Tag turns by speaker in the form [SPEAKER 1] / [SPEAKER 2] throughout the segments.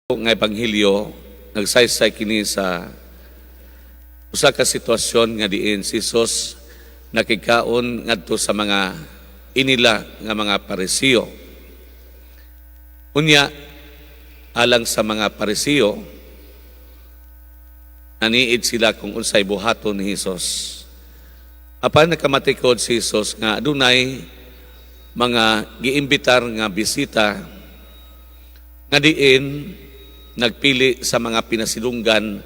[SPEAKER 1] Nga ebanghelyo nagsaysay kini sa usa ka sitwasyon nga diin si Jesus nakigkaon ngadto sa mga inila nga mga Parisiyo. Unya, alang sa mga Parisiyo, naniid sila kung unsay buhaton ni Jesus. Apan nakamatikod si Jesus nga adunay mga giimbitar nga bisita nga diin nagpili sa mga pinasilunggan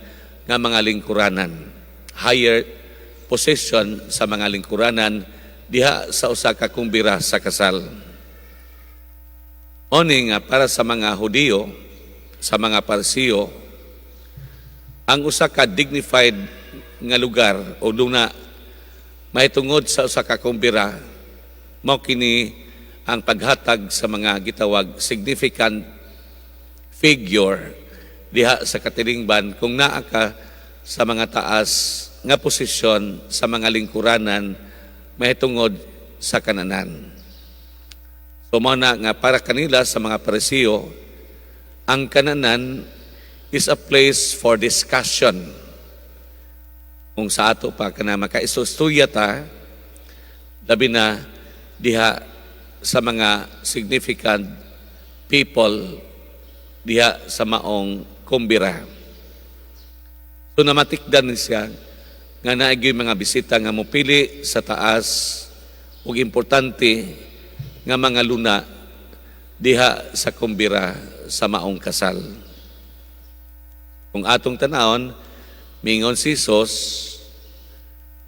[SPEAKER 1] nga mga lingkuranan, higher position sa mga lingkuranan diha sa usa ka kumbira sa kasal. Oni nga para sa mga Hudiyo, sa mga Parisiyo, ang usa ka dignified nga lugar o luna mahitungod sa usa ka kumbira, mao kini ang paghatag sa mga gitawag significant figure diha sa katilingban kung naa ka sa mga taas nga posisyon sa mga lingkuranan mahitungod sa kananan. So mao na nga para kanila, sa mga Parisiyo, ang kananan is a place for discussion. Kung sa ato pa kana makaistorya ta, labi na diha sa mga significant people diha sa maong kumbira. So namatikdan ni siya nga naay mga bisita nga mopili sa taas ug importante nga mga luna diha sa kumbira sa maong kasal. Kung atong tanawon, mingon si Jesus,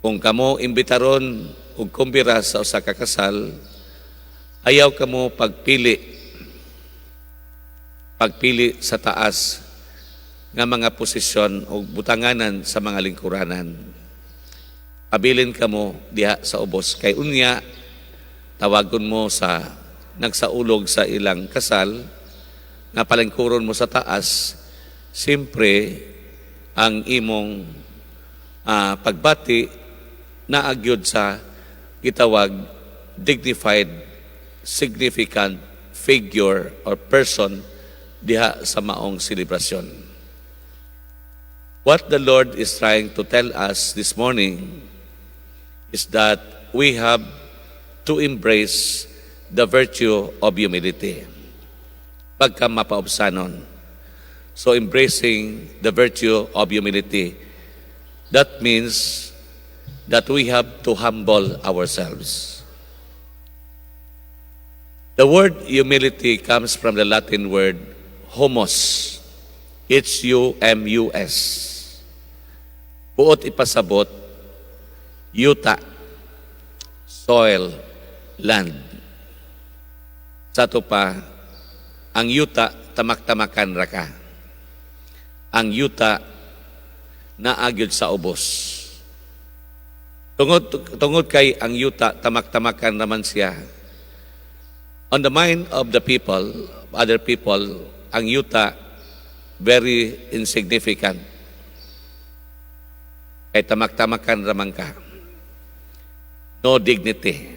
[SPEAKER 1] kung kamo imbitaron og kumbira sa usa ka kasal, ayaw kamo pagpili sa taas nga mga posisyon o butanganan sa mga lingkuranan. Pabilin kamo diha sa ubos kay unya tawagon mo sa nagsaulog sa ilang kasal nga palingkuron mo sa taas, siyempre ang imong pagbati naagyod sa gitawag dignified, significant figure or person diha sa maong selebrasyon. What the Lord is trying to tell us this morning is that we have to embrace the virtue of humility. Pagka mapaubsanon. So embracing the virtue of humility, that means that we have to humble ourselves. The word humility comes from the Latin word humus, humus. Buot ipasabot, yuta, soil, land. Sa ato pa, ang yuta, tamak-tamakan ra ka. Ang yuta, naagyod sa ubos. Tungod kay ang yuta, tamak-tamakan naman siya. On the mind of the people, other people, ang yuta, very insignificant. Kay tamak-tamakan raman ka. No dignity.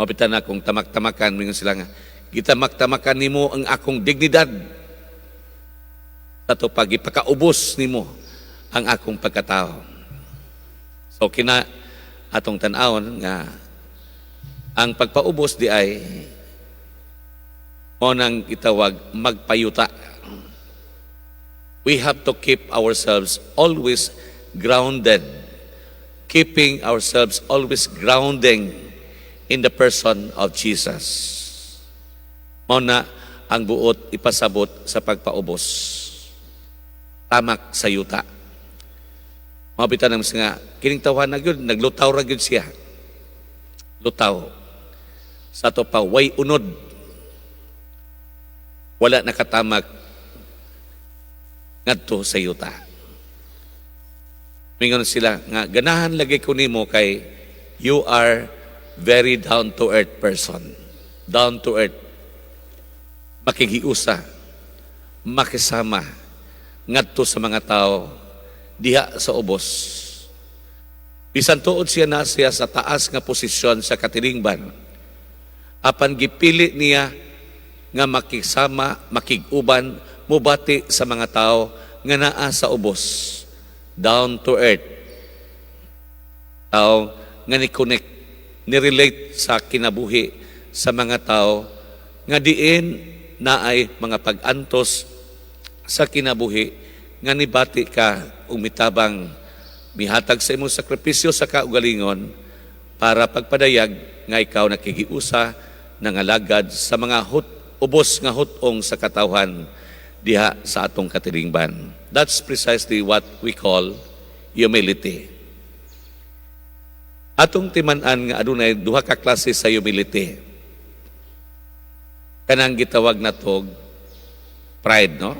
[SPEAKER 1] Mapita na kung tamak-tamakan, mingon sila nga, gitamak-tamakan nimo ang akong dignidad. Sa ato pa, gipakaubos nimo ang akong pagkatao. So kina atong tan-awon nga ang pagpaubos di ay mao nang gitawag magpayuta. We have to keep ourselves always grounded, keeping ourselves always grounding in the person of Jesus. Mao na ang buot ipasabot sa pagpaubos. Tamak sa yuta. Mao bitaw nang nga kining tawhan na gyud, naglutaw ra gyud siya. Lutaw. Sa ato pa, way unod. Wala nakatamak ngadto sa yuta. Mingon sila nga ganahan lagi ko nimo kay you are very down to earth person. Down to earth. Makigiusa, makisama ngadto sa mga tao diha sa ubos. Bisan tuod siya na siya sa taas nga posisyon sa katilingban, apan gipili niya nga makisama, makig-uban, mubati sa mga tao nga naa sa ubos, down to earth. Tao nga ni-connect, ni-relate sa kinabuhi sa mga tao nga diin naay mga pag-antos sa kinabuhi nga nibati ka ug mitabang, mihatag sa imong sakripisyo sa kaugalingon para pagpadayag nga ikaw nakikiusa, nangalagad sa mga ubos nga hut-ong sa katawhan diha sa atong katilingban. That's precisely what we call humility. Atong timan-an nga adunay duha ka klase sa humility. Kanang gitawag natog pride, no?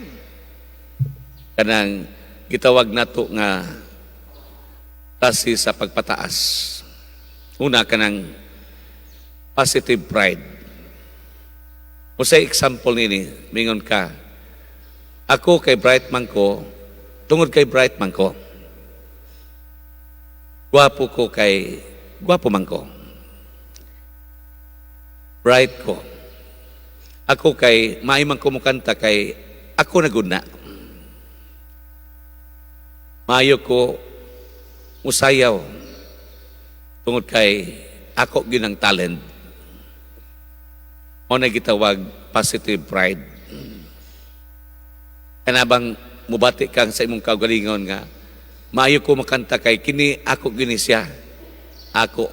[SPEAKER 1] Kanang gitawag nato nga klase sa pagpataas. Una, kanang positive pride. Unsay example nini? Mingon ka, "Ako kay bright man ko, tungod kay bright man ko. Gwapo ko kay gwapo man ko. Bright ko. Ako kay maayo man ko mukanta kay ako na gud na. Maayo ko musayaw tungod kay ako gyud ang talent." Mao na gitawag positive pride. Kanabang mubati kang sa imong kaugalingon nga maayo ko makanta kay kini ako gini siya. Ako.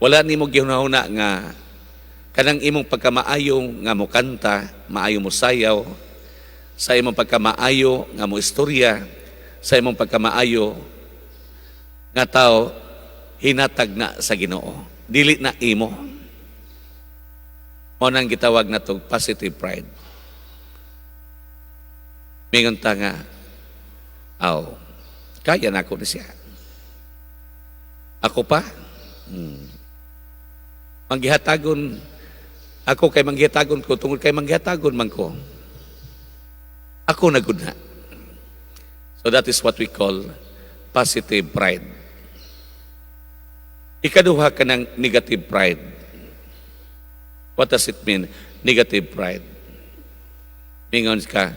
[SPEAKER 1] Wala nimo gihunahuna nga kanang imong pagkamaayo nga mokanta, maayo mo sayaw, sa imong pagkamaayo nga mo istorya, sa imong pagkamaayo nga tao, hinatag na sa Ginoo. Dili na imo. Mao nang gitawag nato positive pride. Mingon ta nga, "Aw, kaya na ako ni siya. Ako pa? Manggihatagon, ako kay manggihatagon ko, tungod kay manggihatagon man ko. Ako na gud na." So that is what we call positive pride. Ikaduha, kanang negative pride. What does it mean, negative pride? Mingon ka,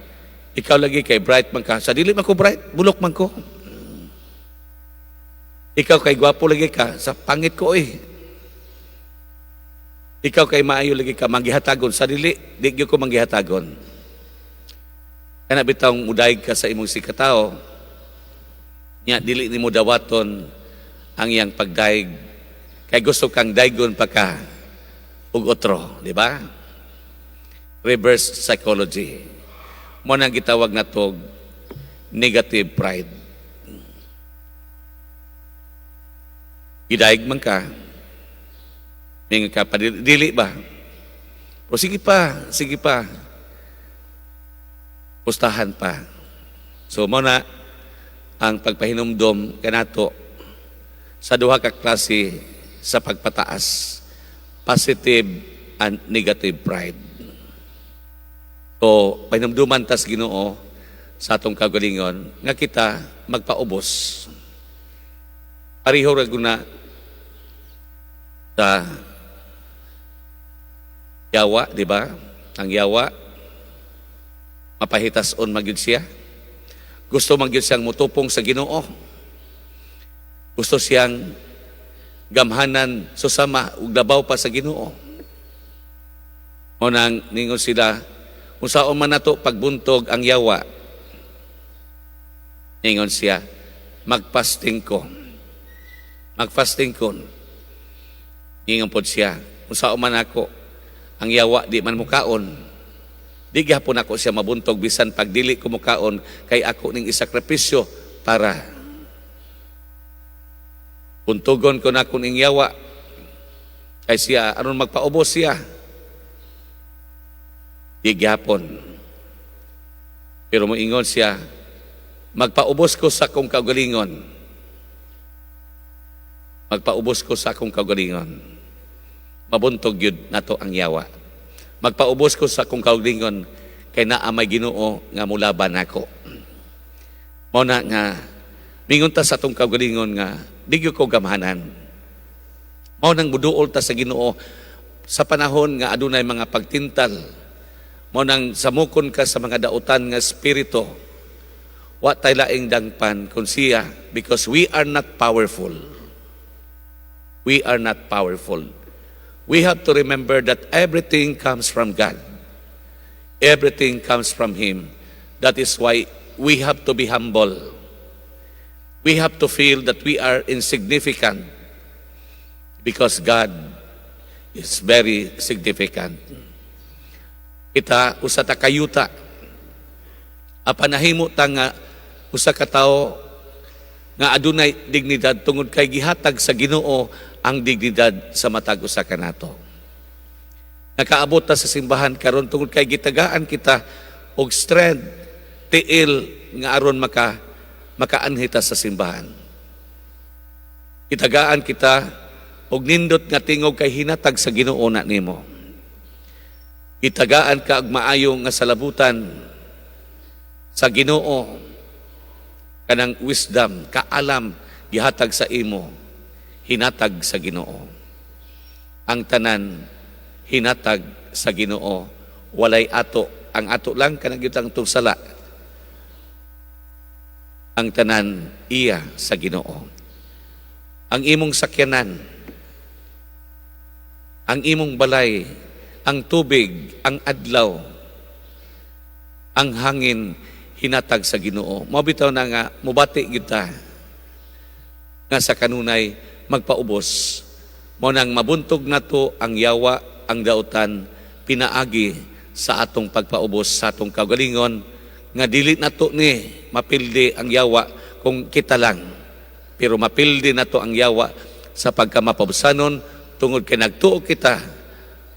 [SPEAKER 1] "Ikaw lagi kay bright man ka. Sa dili man ko bright, bulok man ko. Ikaw kay gwapo lagi ka, sa pangit ko eh. Ikaw kay maayo lagi ka, manggihatagon. Sa dili, di gyud ko manggihatagon." Kana bitawng mudayeg ka sa imong sikatao, nya dili nimo dawaton ang iyang pagdayeg kay gusto kang daygon pa ka ug otro, di ba? Reverse psychology. Mao nang gitawag natog negative pride. Gidayeg man ka, mingon ka pa, "Dili ba? O sige pa, sige pa. Pustahan pa." So mao na ang pagpahinumdom kanato sa duha ka klase sa pagpataas, positive and negative pride. So, pahinumduman tas Ginoo sa atong kagalingon nga kita magpaubos. Pareho ra guna sa yawa, di ba? Ang yawa, mapahitason magyud siya. Gusto magyud siyang mutupong sa Ginoo. Gusto siyang gamhanan susama ug labaw pa sa Ginoo. Mao nang ningon sila, "Unsaon man nato pagbuntog ang yawa?" Ningon siya, "Magfasting ko. Magfasting ko." Ningon pod siya, "Unsaon man ako, ang yawa di man mukaon. Di gihapon ako siya mabuntog bisan pag dili ko mukaon kay ako ning isakripisyo para buntugon ko na ning yawa kay siya aron magpaubos siya." Di gihapon. Pero moingon siya, "Magpaubos ko sa akong kaugalingon. Magpaubos ko sa akong kaugalingon. Mabuntog yun nato ang yawa. Magpaubos ko sa akong kaugalingon kay naa may Ginoo nga mulaban nako." Mao na nga mingon ta sa atong kaugalingon nga di gyud ko gamhanan. Mao nang muduol ta sa Ginoo. Sa panahon nga adunay mga pagtintal, mao nang samukon ka sa mga dautan nga espiritu, wa tay laing dangpan kun siya because we are not powerful. We are not powerful. We have to remember that everything comes from God. Everything comes from Him. That is why we have to be humble. We have to feel that we are insignificant because God is very significant. Kita usa ta ka yuta. Apan nahimo ta nga usa ka tawo nga adunay dignidad tungod kay gihatag sa Ginoo ang dignidad sa matag usa kanato. Nakaabot ta sa simbahan karon tungod kay gitagaan kita og strength, tiil nga aron makaanhi ta sa simbahan. Gitagaan kita og nindot nga tingog kay hinatag sa Ginoo na nimo. Gitagaan ka og maayo nga salabutan sa Ginoo, kanang wisdom, kaalam gihatag sa imo, hinatag sa Ginoo. Ang tanan hinatag sa Ginoo, walay ato, ang ato lang kanang gitang sala. Ang tanan iya sa Ginoo. Ang imong sakyanan, ang imong balay, ang tubig, ang adlaw, ang hangin, hinatag sa Ginoo. Mao bitaw na nga mubati kita nga sa kanunay magpaubos. Mao nang mabuntog nato ang yawa, ang dautan, pinaagi sa atong pagpaubos sa atong kaugalingon nga dili nato ni mapildi ang yawa kung kita lang. Pero mapildi nato ang yawa sa pagkamapabsanon tungod kay nagtuo kita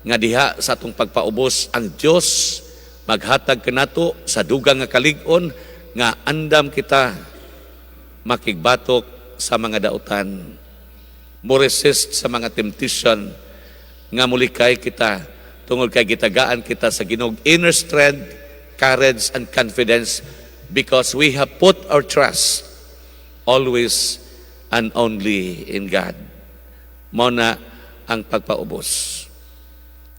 [SPEAKER 1] nga diha sa atong pagpaubos, ang Dios maghatag kanato sa dugang nga kalig-on nga andam kita makigbatok sa mga dautan, mo resist sa mga temptation nga mulikay kita tungod kay gitagaan kita sa Ginoo inner strength, courage and confidence because we have put our trust always and only in God. Mao na ang pagpaubos.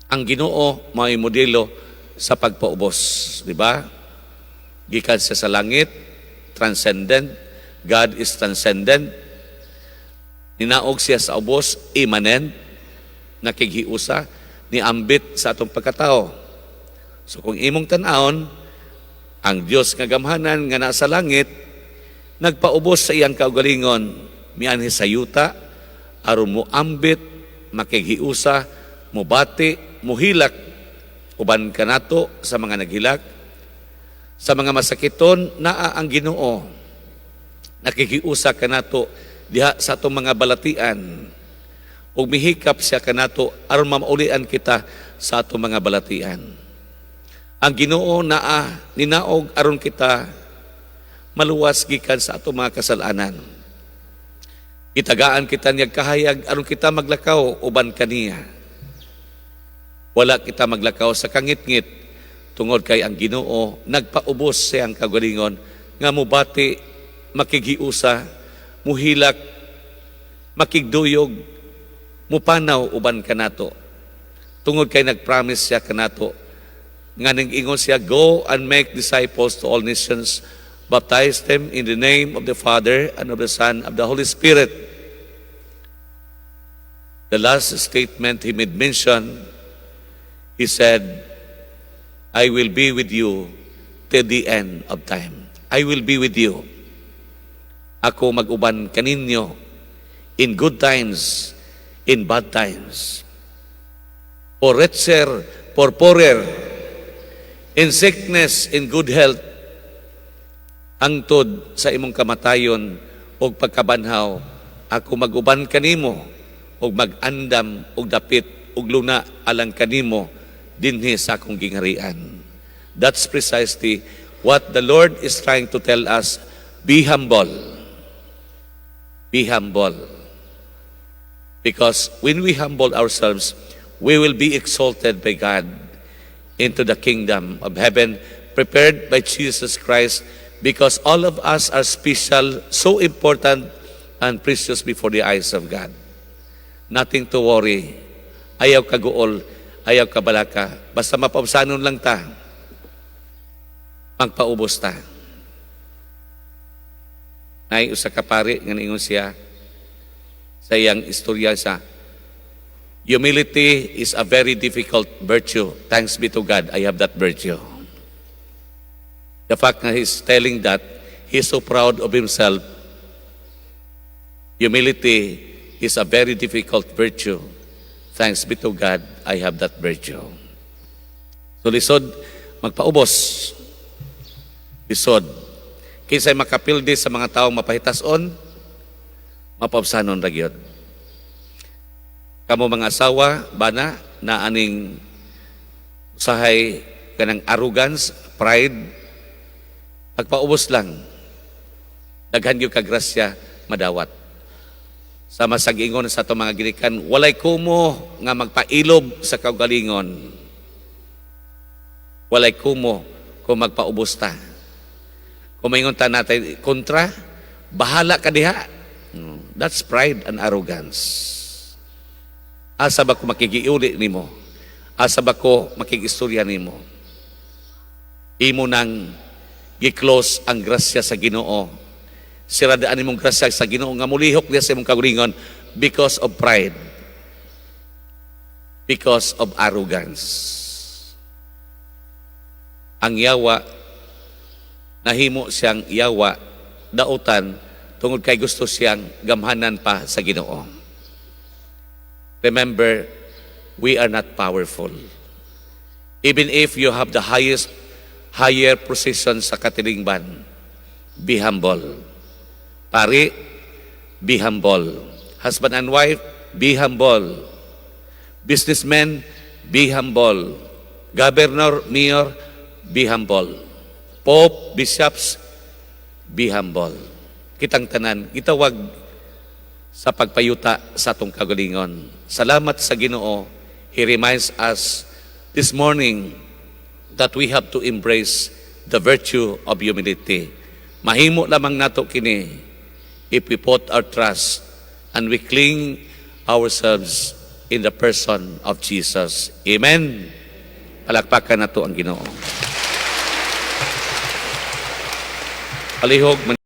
[SPEAKER 1] Ang Ginoo mao'y modelo sa pagpaubos, di ba? Gikan siya sa langit, transcendent. God is transcendent. Ninaog siya sa ubos, immanent, nakighiusa, niambit sa atong pagkatao. So kung imong tan-awon, ang Dios nga gamhanan nga nasa langit, nagpaubos sa iyang kaugalingon, mianhi sa yuta, aron moambit, makighiusa, mubati, muhilak, uban kanato sa mga naghilak, sa mga masakiton, naa ang Ginoo. Nakikiusa kanato diha sa atong mga balatian. Ug mihikap siya kanato aron mamaulian kita sa atong mga balatian. Ang Ginoo naa ninaog aron kita maluwas gikan sa atong mga kasalanan. Gitagaan kita niya kahayag aron kita maglakaw uban kaniya. Wala kita maglakaw sa kangitngit tungod kay ang Ginoo nagpaubos sa iyang kaugalingon nga mubati, makighiusa, muhilak, makigduyog, mupanaw uban kanato. Tungod kay nagpromise siya kanato nga nag-ingon siya, "Go and make disciples to all nations, baptize them in the name of the Father and of the Son of the Holy Spirit." The last statement he made mention, he said, "I will be with you till the end of time." I will be with you. Ako mag-uban kaninyo in good times, in bad times. For richer, for poorer, in sickness, in good health, hangtod sa imong kamatayon o pagkabanhaw, ako mag-uban kanimo ug mag-andam og dapit ug luna alang kanimo dinhi sa akong gingharian. That's precisely what the Lord is trying to tell us. Be humble. Be humble. Because when we humble ourselves, we will be exalted by God into the kingdom of heaven prepared by Jesus Christ because all of us are special, so important and precious before the eyes of God. Nothing to worry. Ayaw kaguol, ayaw kabalaka. Basta mapaubsanon lang ta. Magpaubos ta. Nay usa ka pari nga niingon siya sa iyang istorya sa "Humility is a very difficult virtue. Thanks be to God, I have that virtue." The fact that he's telling that, he's so proud of himself. "Humility is a very difficult virtue. Thanks be to God, I have that virtue." So lisod, magpaubos. Lisod. Kinsay makapildi sa mga taong mapahitason, mapaubsanon ra gyud. Kamo mga asawa, bana, na aning usahay kanang arrogance, pride, pagpaubos lang, daghan gyud ka grasya madawat. Sama sa giingon sa atong mga ginikan, walay kumo nga magpailob sa kaugalingon. Walay kumo kung magpaubos ta. Kung maingon ta natin kontra, bahala ka diha. That's pride and arrogance. Asa ba ko makigiuli nimo? Asa ba ko makigistorya nimo? Imo nang gi-close ang grasya sa Ginoo. Siradaan nimong grasya sa Ginoo nga mulihok niya sa imong kaugalingon because of pride. Because of arrogance. Ang yawa, nahimo siyang yawa dautan tungod kay gusto siyang gamhanan pa sa Ginoo. Remember, we are not powerful. Even if you have the higher position sa katilingban, be humble. Pari, be humble. Husband and wife, be humble. Businessmen, be humble. Governor, mayor, be humble. Pope, bishops, be humble. Kitang tanan, gitawag sa pagpayuta sa atong kagalingon. Salamat sa Ginoo. He reminds us this morning that we have to embrace the virtue of humility. Mahimo lamang nato kini if we put our trust and we cling ourselves in the person of Jesus. Amen. Palakpakan nato ang Ginoo. Palihog.